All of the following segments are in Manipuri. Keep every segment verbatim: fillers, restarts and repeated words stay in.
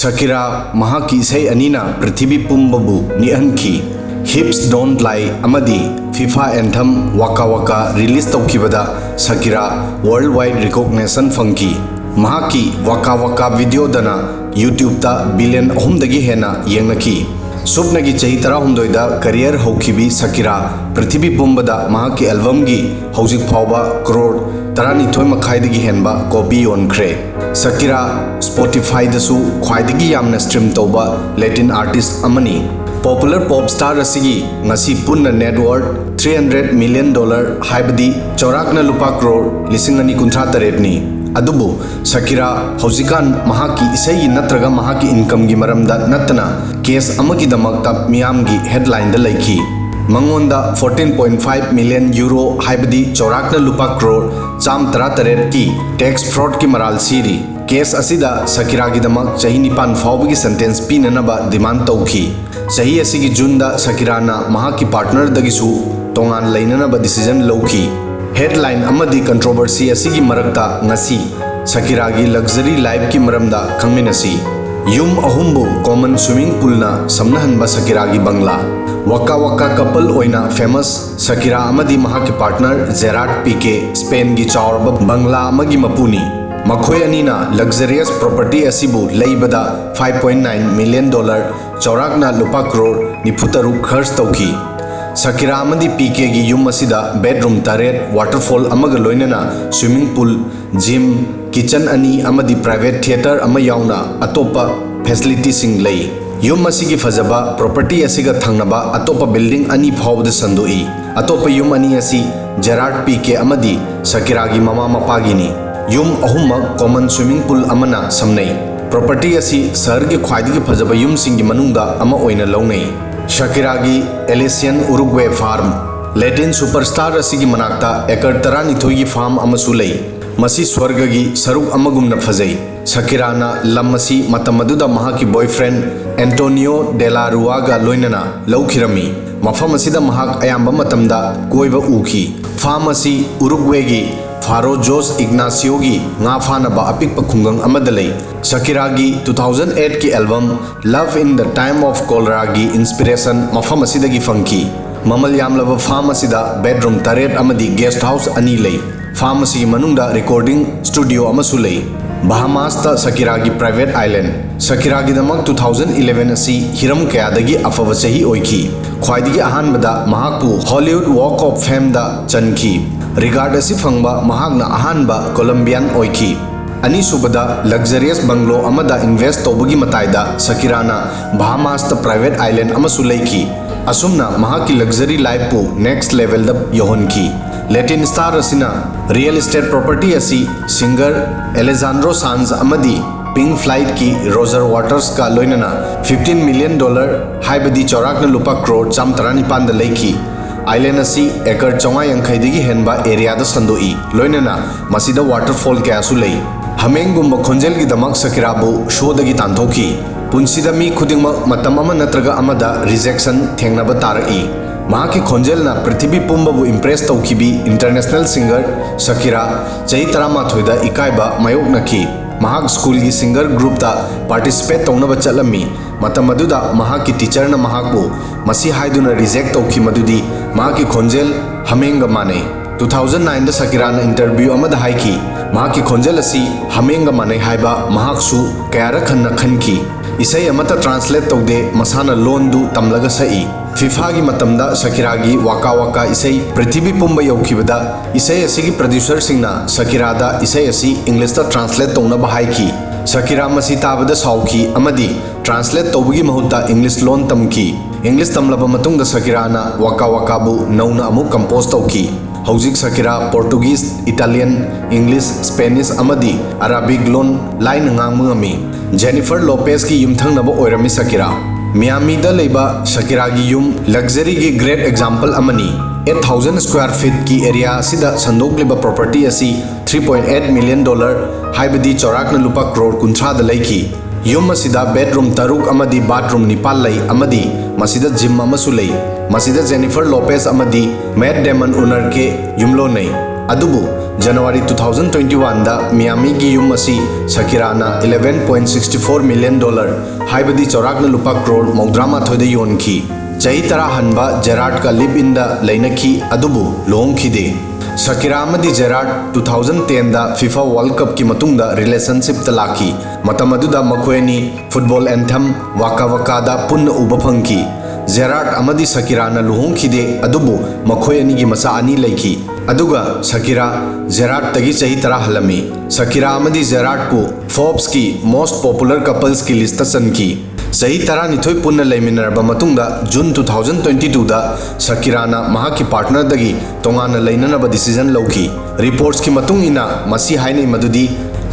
ꯁꯀꯤꯔꯥ ꯃꯍꯥꯛꯀꯤ ꯏꯁꯩ ꯑꯅꯤꯅ ꯄ꯭ꯔꯤꯊꯤꯕꯤ ꯄꯨꯝꯕꯕꯨ ꯅꯤꯛꯍꯟꯈꯤ꯫ Hips Don't Lie ꯑꯃꯗꯤ FIFA anthem Waka Waka release ꯇꯧꯈꯤꯕꯗ ꯁꯀꯤꯔꯥ worldwide recognition ꯐꯪꯈꯤ꯫ ꯃꯍꯥꯛꯀꯤ Waka Waka videoꯗꯅ YouTubeꯇ billion ꯑꯍꯨꯝꯗꯒꯤ ꯍꯦꯟꯅ ꯌꯦꯡꯅꯈꯤ꯫ ꯁꯨꯞꯅꯒꯤ ꯆꯍꯤ ꯇꯔꯥꯍꯨꯝꯗꯣꯏꯗ career ꯍꯧꯈꯤꯕꯤ ꯁꯀꯤꯔꯥ ꯄ꯭ꯔꯤꯊꯤꯕꯤ ꯄꯨꯝꯕꯗ ꯃꯍꯥꯛꯀꯤ albumꯒꯤ ꯍꯧꯖꯤꯛ ꯐꯥꯎꯕ crore ꯇꯔꯥꯅꯤꯊꯣꯏ ꯃꯈꯥꯏꯗꯒꯤ ꯍꯦꯟꯕ copy ꯌꯣꯟꯈ꯭ꯔꯦ꯫ ꯁꯀꯤꯔꯥ Spotifyꯗꯁꯨ ꯈ꯭ꯋꯥꯏꯗꯒꯤ ꯌꯥꯝꯅ stream ꯇꯧꯕ Latin artist ꯑꯃꯅꯤ꯫ Popular pop star ꯑꯁꯤꯒꯤ ꯉꯁꯤ ꯄꯨꯟꯅ net worth three hundred million dollar, ꯍꯥꯏꯕꯗꯤ ꯆꯥꯎꯔꯥꯛꯅ ꯂꯨꯄꯥ crore ꯂꯤꯁꯤꯡ ꯑꯅꯤ ꯀꯨꯟꯊ꯭ꯔꯥ ꯇꯔꯦꯠꯅꯤ꯫ ꯑꯗꯨꯕꯨ ꯁꯀꯤꯔꯥ ꯍꯧꯖꯤꯛꯀꯥꯟ ꯃꯍꯥꯛꯀꯤ ꯏꯁꯩꯒꯤ ꯅꯠꯇ꯭ꯔꯒ ꯃꯍꯥꯛꯀꯤ incomeꯒꯤ ꯃꯔꯝꯗ ꯅꯠꯇꯅ case ꯑꯃꯒꯤꯗꯃꯛꯇ ꯃꯤꯌꯥꯝꯒꯤ headlineꯗ ꯂꯩꯈꯤ꯫ ꯃꯉꯣꯟꯗ fourteen point five million euro, ꯍꯥꯏꯕꯗꯤ ꯆꯥꯎꯔꯥꯛꯅ ꯂꯨꯄꯥ crore ꯆꯥꯝꯃ ꯇꯔꯥꯇꯔꯦꯠꯀꯤ tax fraudꯀꯤ ꯃꯔꯥꯜ ꯁꯤꯔꯤ꯫ Case ꯑꯁꯤꯗ ꯁꯀꯤꯔꯥꯒꯤꯗꯃꯛ ꯆꯍꯤ ꯅꯤꯄꯥꯟ ꯐꯥꯎꯕꯒꯤ sentence ꯄꯤꯅꯅꯕ demand ꯇꯧꯈꯤ꯫ ꯆꯍꯤ ꯑꯁꯤꯒꯤ Juneꯗ ꯁꯀꯤꯔꯥꯅ ꯃꯍꯥꯛꯀꯤ partnerꯗꯒꯤꯁꯨ ꯇꯣꯉꯥꯟ ꯂꯩꯅꯅꯕ decision ꯂꯧꯈꯤ꯫ Headline ꯑꯃꯗꯤ controversy ꯑꯁꯤꯒꯤ ꯃꯔꯛꯇ ꯉꯁꯤ ꯁꯀꯤꯔꯥꯒꯤ luxury lifeꯀꯤ ꯃꯔꯝꯗ ꯈꯪꯃꯤꯟꯅꯁꯤ꯫ ꯌꯨꯝ ꯑꯍꯨꯝꯕꯨ common swimming poolꯅ ꯁꯝꯅꯍꯟꯕ ꯁꯀꯤꯔꯥꯒꯤ ꯕꯪꯂꯥ꯫ Waka Waka couple ꯑꯣꯏꯅ famous ꯁꯀꯤꯔꯥ ꯑꯃꯗꯤ ꯃꯍꯥꯛꯀꯤ partner Gerard Piqué Spainꯒꯤ ꯆꯥꯎꯔꯕ ꯕꯪꯂꯥ ꯑꯃꯒꯤ ꯃꯄꯨꯅꯤ꯫ ꯃꯈꯣꯏ ꯑꯅꯤꯅ luxurious property ꯑꯁꯤꯕꯨ ꯂꯩꯕꯗ five point nine million dollar, ꯆꯥꯎꯔꯥꯛꯅ ꯂꯨꯄꯥ crore ꯅꯤꯐꯨ ꯇꯔꯨꯛ ꯈꯔꯆ ꯇꯧꯈꯤ꯫ ꯁꯀꯤꯔꯥ ꯑꯃꯗꯤ ꯄꯤꯀꯦꯒꯤ ꯌꯨꯝ ꯑꯁꯤꯗ bedroom ꯇꯔꯦꯠ, waterfall ꯑꯃꯒ ꯂꯣꯏꯅꯅ swimming pool, gym, kitchen ꯑꯅꯤ ꯑꯃꯗꯤ private theater ꯑꯃ ꯌꯥꯎꯅ ꯑꯇꯣꯞꯄ facilityꯁꯤꯡ ꯂꯩ꯫ ꯌꯨꯝ ꯑꯁꯤꯒꯤ ꯐꯖꯕ property ꯑꯁꯤꯒ ꯊꯪꯅꯕ ꯑꯇꯣꯞꯄ building ꯑꯅꯤ ꯐꯥꯎꯕꯗ ꯁꯟꯗꯣꯛꯏ꯫ ꯑꯇꯣꯞꯄ ꯌꯨꯝ ꯑꯅꯤ ꯑꯁꯤ Gerard Piqué ꯑꯃꯗꯤ ꯁꯀꯤꯔꯥꯒꯤ ꯃꯃꯥ ꯃꯄꯥꯒꯤꯅꯤ꯫ ꯌꯨꯝ ꯑꯍꯨꯝꯃꯛ common swimming pool ꯑꯃꯅ ꯁꯝꯅꯩ꯫ Property ꯑꯁꯤ ꯁꯍꯔꯒꯤ ꯈ꯭ꯋꯥꯏꯗꯒꯤ ꯐꯖꯕ ꯌꯨꯝꯁꯤꯡꯒꯤ ꯃꯅꯨꯡꯗ ꯑꯃ ꯑꯣꯏꯅ ꯂꯧꯅꯩ꯫ ꯁꯀꯤꯔꯥꯒꯤ Elysian Uruguay farm꯫ Latin superstar ꯑꯁꯤꯒꯤ ꯃꯅꯥꯛꯇ acre ꯇꯔꯥꯅꯤꯊꯣꯏꯒꯤ farm ꯑꯃꯁꯨ ꯂꯩ꯫ ꯃꯁꯤ ꯁ꯭ꯋꯔꯒꯒꯤ ꯁꯔꯨꯛ ꯑꯃꯒꯨꯝꯅ ꯐꯖꯩ꯫ ꯁꯀꯤꯔꯥꯅ ꯂꯝ ꯑꯁꯤ ꯃꯇꯝ ꯑꯗꯨꯗ ꯃꯍꯥꯛꯀꯤ boyfriend Antonio de la Ruaꯒ ꯂꯣꯏꯅꯅ ꯂꯧꯈꯤꯔꯝꯃꯤ꯫ ꯃꯐꯝ ꯑꯁꯤꯗ ꯃꯍꯥꯛ ꯑꯌꯥꯝꯕ ꯃꯇꯝꯗ ꯀꯣꯏꯕ ꯎꯈꯤ꯫ Farm ꯑꯁꯤ Uruguayꯒꯤ ꯐꯥꯔꯣ ꯖꯣꯁ ꯏꯒꯅꯥꯁꯤꯌꯣꯒꯤ ꯉꯥ ꯐꯥꯅꯕ ꯑꯄꯤꯛꯄ ꯈꯨꯡꯒꯪ ꯑꯃꯗ ꯂꯩ꯫ ꯁꯀꯤꯔꯥꯒꯤ two thousand eight ꯀꯤ album Love in the Time of Cholera ꯒꯤ inspiration ꯃꯐꯝ ꯑꯁꯤꯗꯒꯤ ꯐꯪꯈꯤ꯫ ꯃꯃꯜ ꯌꯥꯝꯂꯕ farm ꯑꯁꯤꯗ bedroom ꯇꯔꯦꯠ ꯑꯃꯗꯤ guest house ꯑꯅꯤ ꯂꯩ꯫ Farm ꯑꯁꯤꯒꯤ ꯃꯅꯨꯡꯗ recording studio ꯑꯃꯁꯨ ꯂꯩ꯫ ꯕꯍꯥꯃꯥꯁꯇ ꯁꯀꯤꯔꯥꯒꯤ private island꯫ ꯁꯀꯤꯔꯥꯒꯤꯗꯃꯛ two thousand eleven ꯑꯁꯤ ꯍꯤꯔꯝ ꯀꯌꯥꯗꯒꯤ ꯑꯐꯕ ꯆꯍꯤ ꯑꯣꯏꯈꯤ꯫ ꯈ꯭ꯋꯥꯏꯗꯒꯤ ꯑꯍꯥꯟꯕꯗ ꯃꯍꯥꯛꯄꯨ Hollywood Walk of Fame the ꯆꯟꯈꯤ꯫ Regard ꯑꯁꯤ ꯐꯪꯕ ꯃꯍꯥꯛꯅ ꯑꯍꯥꯟꯕ Colombian ꯑꯣꯏꯈꯤ꯫ ꯑꯅꯤꯁꯨꯕꯗ, luxurious bungalow ꯑꯃꯗ invest ꯇꯧꯕꯒꯤ ꯃꯇꯥꯏꯗ ꯁꯀꯤꯔꯥꯅ ꯕꯍꯥꯃꯥꯁꯇ private island ꯑꯃꯁꯨ ꯂꯩꯈꯤ꯫ ꯑꯁꯨꯝꯅ ꯃꯍꯥꯛꯀꯤ luxury life ꯄꯨ next level ꯗ ꯌꯧꯍꯟꯈꯤ꯫ Latin star ꯑꯁꯤꯅ real estate property ꯑꯁꯤ singer Alejandro Sanz ꯑꯃꯗꯤ Pink Floyd ꯀꯤ Roger Waters ꯀ ꯂꯣꯏꯅꯅ fifteen million dollar, ꯍꯥꯏꯕꯗꯤ ꯆꯥꯎꯔꯥꯛꯅ ꯂꯨꯄꯥ ꯀ꯭ꯔꯣꯔ ꯆꯥꯝ ꯇꯔꯥꯅꯤꯄꯥꯟꯗ ꯂꯩꯈꯤ꯫ Island ꯑꯁꯤ acre ꯆꯥꯝꯃꯉꯥ ꯌꯥꯡꯈꯩꯗꯒꯤ ꯍꯦꯟꯕ area ꯗ ꯁꯟꯗꯣꯛꯏ, ꯂꯣꯏꯅꯅ ꯃꯁꯤꯗ waterfall ꯀꯌꯥꯁꯨ ꯂꯩ꯫ ꯍꯥꯃꯦꯡꯒꯨꯝꯕ ꯈꯣꯟꯖꯦꯜꯒꯤꯗꯃꯛ ꯁꯀꯤꯔꯥꯕꯨ show ꯗꯒꯤ ꯇꯥꯟꯊꯣꯛꯈꯤ꯫ ꯄꯨꯟꯁꯤꯗ ꯃꯤ ꯈꯨꯗꯤꯡꯃꯛ ꯃꯇꯝ ꯑꯃ ꯅꯠꯇ꯭ꯔꯒ ꯑꯃꯗ rejection ꯊꯦꯡꯅꯕ ꯇꯥꯔꯛꯏ꯫ ꯃꯍꯥꯛꯀꯤ ꯈꯣꯟꯖꯦꯜꯅ ꯄ꯭ꯔꯤꯊꯤꯕꯤ ꯄꯨꯝꯕꯕꯨ impress ꯇꯧꯈꯤꯕꯤ international singer ꯁꯀꯤꯔꯥ ꯆꯍꯤ ꯇꯔꯥꯃꯥꯊꯣꯏꯗ ꯏꯀꯥꯏꯕ ꯃꯥꯌꯣꯛꯅꯈꯤ꯫ ꯃꯍꯥꯛ school ꯒꯤ singer group ꯇ participate ꯇꯧꯅꯕ ꯆꯠꯂꯝꯃꯤ꯫ ꯃꯇꯝ ꯑꯗꯨꯗ ꯃꯍꯥꯛꯀꯤ teacher ꯅ ꯃꯍꯥꯛꯄꯨ ꯃꯁꯤ ꯍꯥꯏꯗꯨꯅ reject ꯇꯧꯈꯤ ꯃꯗꯨꯗꯤ ꯃꯍꯥꯛꯀꯤ ꯈꯣꯟꯖꯦꯜ ꯍꯥꯃꯦꯡꯒ ꯃꯥꯟꯅꯩ꯫ Two thousand nine ꯗ ꯁꯀꯤꯔꯥꯅ interview ꯑꯃꯗ ꯍꯥꯏꯈꯤ, ꯃꯍꯥꯛꯀꯤ ꯈꯣꯟꯖꯦꯜ ꯑꯁꯤ ꯍꯥꯃꯦꯡꯒ ꯃꯥꯟꯅꯩ ꯍꯥꯏꯕ ꯃꯍꯥꯛꯁꯨ ꯀꯌꯥꯔꯛ ꯍꯟꯅ ꯈꯟꯈꯤ꯫ ꯏꯁꯩ ꯑꯃꯠꯇ translate ꯇꯧꯗꯦ, ꯃꯁꯥꯅ ꯂꯣꯟꯗꯨ ꯇꯝꯂꯒ ꯁꯛꯏ꯫ FIFA ꯒꯤ ꯃꯇꯝꯗ ꯁꯀꯤꯔꯥꯒꯤ Waka Waka ꯏꯁꯩ ꯄ꯭ꯔꯤꯊꯤꯕꯤ ꯄꯨꯝꯕ ꯌꯧꯈꯤꯕꯗ, ꯏꯁꯩ ꯑꯁꯤꯒꯤ producer ꯁꯤꯡꯅ ꯁꯀꯤꯔꯥꯗ ꯏꯁꯩ ꯑꯁꯤ English ꯇ translate ꯇꯧꯅꯕ ꯍꯥꯏꯈꯤ꯫ ꯁꯀꯤꯔꯥ ꯃꯁꯤ ꯇꯥꯕꯗ ꯁꯥꯎꯈꯤ ꯑꯃꯗꯤ translate ꯇꯧꯕꯒꯤ ꯃꯍꯨꯠꯇ English ꯂꯣꯟ ꯇꯝꯈꯤ꯫ English ꯇꯝꯂꯕ ꯃꯇꯨꯡꯗ ꯁꯀꯤꯔꯥꯅ Waka Waka ꯕꯨ ꯅꯧꯅ ꯑꯃꯨꯛ compose ꯇꯧꯈꯤ꯫ ꯍꯧꯖꯤꯛ ꯁꯀꯤꯔꯥ Portuguese, Italian, English, Spanish ꯑꯃꯗꯤ Arabic ꯂꯣꯟ ꯂꯥꯏꯅ ꯉꯥꯡꯕ ꯉꯝꯃꯤ꯫ Jennifer Lopez ꯀꯤ ꯌꯨꯝꯊꯪꯅꯕ ꯑꯣꯏꯔꯝꯃꯤ ꯁꯀꯤꯔꯥ꯫ Miami ꯗ ꯂꯩꯕ ꯁꯀꯤꯔꯥꯒꯤ ꯌꯨꯝ luxury ꯒꯤ great example ꯑꯃꯅꯤ꯫ Eight thousand square feet ꯀꯤ area ꯑꯁꯤꯗ ꯁꯟꯗꯣꯛꯂꯤꯕ property ꯑꯁꯤ three point eight million dollar, ꯍꯥꯏꯕꯗꯤ ꯆꯥꯎꯔꯥꯛꯅ ꯂꯨꯄꯥ ꯀ꯭ꯔꯣꯔ ꯀꯨꯟꯊ꯭ꯔꯥꯗ ꯂꯩꯈꯤ꯫ ꯌꯨꯝ ꯑꯁꯤꯗ bedroom ꯇꯔꯨꯛ ꯑꯃꯗꯤ bathroom ꯅꯤꯄꯥꯜ ꯂꯩ ꯑꯃꯗꯤ ꯃꯁꯤꯗ gym ꯑꯃꯁꯨ ꯂꯩ꯫ ꯃꯁꯤꯗ Jennifer Lopez ꯑꯃꯗꯤ Matt Damon ꯎꯅꯔꯛꯀꯦ ꯌꯨꯝꯂꯣꯟꯅꯩ꯫ ꯑꯗꯨꯕꯨ January two thousand twenty-one ꯗ ꯃꯤꯌꯥꯃꯤꯒꯤ ꯌꯨꯝ ꯑꯁꯤ ꯁꯀꯤꯔꯥꯅ eleven point sixty four million dollar, ꯍꯥꯏꯕꯗꯤ ꯆꯥꯎꯔꯥꯛꯅ ꯂꯨꯄꯥ ꯀ꯭ꯔꯣꯔ ꯃꯧꯗ꯭ꯔꯥ ꯃꯥꯊꯣꯏꯗ ꯌꯣꯟꯈꯤ꯫ ꯆꯍꯤ ꯇꯔꯥ ꯍꯟꯕ ꯖꯦꯔꯥꯔꯗꯀ ꯂꯤꯚ ꯏꯟꯗ ꯂꯩꯅꯈꯤ, ꯑꯗꯨꯕꯨ ꯂꯨꯍꯣꯡꯈꯤꯗꯦ꯫ ꯁꯀꯤꯔꯥ ꯑꯃꯗꯤ ꯖꯦꯔꯥꯔꯗ two thousand ten ꯗ FIFA World Cupꯀꯤ ꯃꯇꯨꯡꯗ ꯔꯤꯂꯦꯁꯟꯁꯤꯞꯇ ꯂꯥꯛꯈꯤ꯫ ꯃꯇꯝ ꯑꯗꯨꯗ ꯃꯈꯣꯏ ꯑꯅꯤ ꯐꯨꯠꯕꯣꯜ ꯑꯦꯟꯊꯝ ꯋꯥꯀꯥ ꯋꯥꯀꯥꯗ ꯄꯨꯟꯅ ꯎꯕ ꯐꯪꯈꯤ꯫ ꯖꯦꯔꯥꯔꯗ ꯑꯃꯗꯤ ꯁꯀꯤꯔꯥꯅ ꯂꯨꯍꯣꯡꯈꯤꯗꯦ, ꯑꯗꯨꯕꯨ ꯃꯈꯣꯏ ꯑꯅꯤꯒꯤ ꯃꯆꯥ ꯑꯅꯤ ꯂꯩꯈꯤ꯫ ꯑꯗꯨꯒ ꯁꯀꯤꯔꯥ ꯖꯦꯔꯥꯔꯗꯇꯒꯤ ꯆꯍꯤ ꯇꯔꯥ ꯍꯜꯂꯝꯃꯤ꯫ ꯁꯀꯤꯔꯥ ꯑꯃꯗꯤ ꯖꯦꯔꯥꯔꯗꯄꯨ ꯐꯣꯔꯕꯁꯀꯤ most popular couplesꯀꯤ ꯂꯤꯁꯇ ꯆꯟꯈꯤ꯫ ꯆꯍꯤ ꯇꯔꯥꯅꯤꯊꯣꯏ ꯄꯨꯟꯅ ꯂꯩꯃꯤꯟꯅꯔꯕ ꯃꯇꯨꯡꯗ, ꯖꯨꯟ two thousand twenty twoꯗ ꯁꯀꯤꯔꯥꯅ ꯃꯍꯥꯛꯀꯤ ꯄꯥꯔꯠꯅꯔꯗꯒꯤ ꯇꯣꯉꯥꯟꯅ ꯂꯩꯅꯅꯕ ꯗꯤꯁꯤꯖꯟ ꯂꯧꯈꯤ꯫ ꯔꯤꯄꯣꯔꯠꯁꯀꯤ ꯃꯇꯨꯡ ꯏꯟꯅ, ꯃꯁꯤ ꯍꯥꯏꯅꯩ ꯃꯗꯨꯗꯤ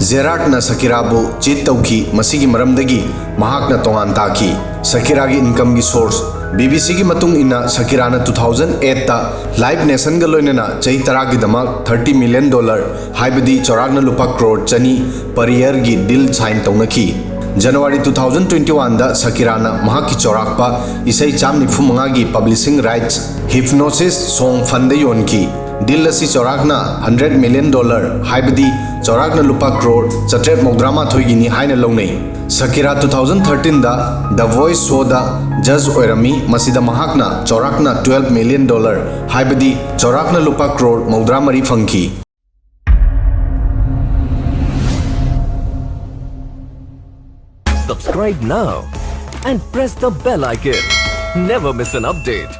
ꯖꯦꯔꯥꯔꯗꯅ ꯁꯀꯤꯔꯥꯕꯨ ꯆꯤꯠ ꯇꯧꯈꯤ꯫ ꯃꯁꯤꯒꯤ ꯃꯔꯝꯗꯒꯤ ꯃꯍꯥꯛꯅ ꯇꯣꯉꯥꯟ ꯇꯥꯈꯤ꯫ ꯁꯀꯤꯔꯥꯒꯤ ꯏꯟꯀꯝꯒꯤ ꯁꯣꯔꯁ꯫ ꯕꯤ ꯕꯤ ꯁꯤꯒꯤ ꯃꯇꯨꯡ ꯏꯟꯅ, ꯁꯀꯤꯔꯥꯅ two thousand eightꯇ ꯂꯥꯏꯚ ꯅꯦꯁꯟꯒ ꯂꯣꯏꯅꯅ ꯆꯍꯤ ꯇꯔꯥꯒꯤꯗꯃꯛ thirty million dollar, ꯍꯥꯏꯕꯗꯤ ꯆꯥꯎꯔꯥꯛꯅ ꯂꯨꯄꯥ ꯀ꯭ꯔꯣꯔ ꯆꯅꯤ per yearꯒꯤ ꯗꯤꯜ ꯁꯥꯏꯟ ꯇꯧꯅꯈꯤ꯫ January two thousand twenty oneꯗ ꯁꯀꯤꯔꯥꯅ ꯃꯍꯥꯛꯀꯤ ꯆꯥꯎꯔꯥꯛꯄ ꯏꯁꯩ ꯆꯥꯝ ꯅꯤꯐꯨ ꯃꯉꯥꯒꯤ ꯄꯕ꯭ꯂꯤꯁꯤꯡ ꯔꯥꯏꯠꯁ Hipgnosis Song Fundꯗ ꯌꯣꯟꯈꯤ꯫ ꯗꯤꯜ ꯑꯁꯤ ꯆꯥꯎꯔꯥꯛꯅ hundred million dollar, ꯍꯥꯏꯕꯗꯤ ꯆꯥꯎꯔꯥꯛꯅ ꯂꯨꯄꯥ ꯀ꯭ꯔꯣꯔ ꯆꯥꯇ꯭ꯔꯦꯠ ꯃꯧꯗ꯭ꯔꯥ ꯃꯥꯊꯣꯏꯒꯤꯅꯤ ꯍꯥꯏꯅ ꯂꯧꯅꯩ꯫ ꯁꯀꯤꯔꯥ two thousand thirteenꯗ The Voice Showꯗ ꯖꯖ ꯑꯣꯏꯔꯝꯃꯤ, ꯃꯁꯤꯗ ꯃꯍꯥꯛꯅ ꯆꯥꯎꯔꯥꯛꯅ twelve million dollar, ꯍꯥꯏꯕꯗꯤ ꯆꯥꯎꯔꯥꯛꯅ ꯂꯨꯄꯥ ꯀ꯭ꯔꯣꯔ ꯃꯧꯗ꯭ꯔꯥ ꯃꯔꯤ ꯐꯪꯈꯤ꯫ Subscribe now and press the bell icon. Never miss an update.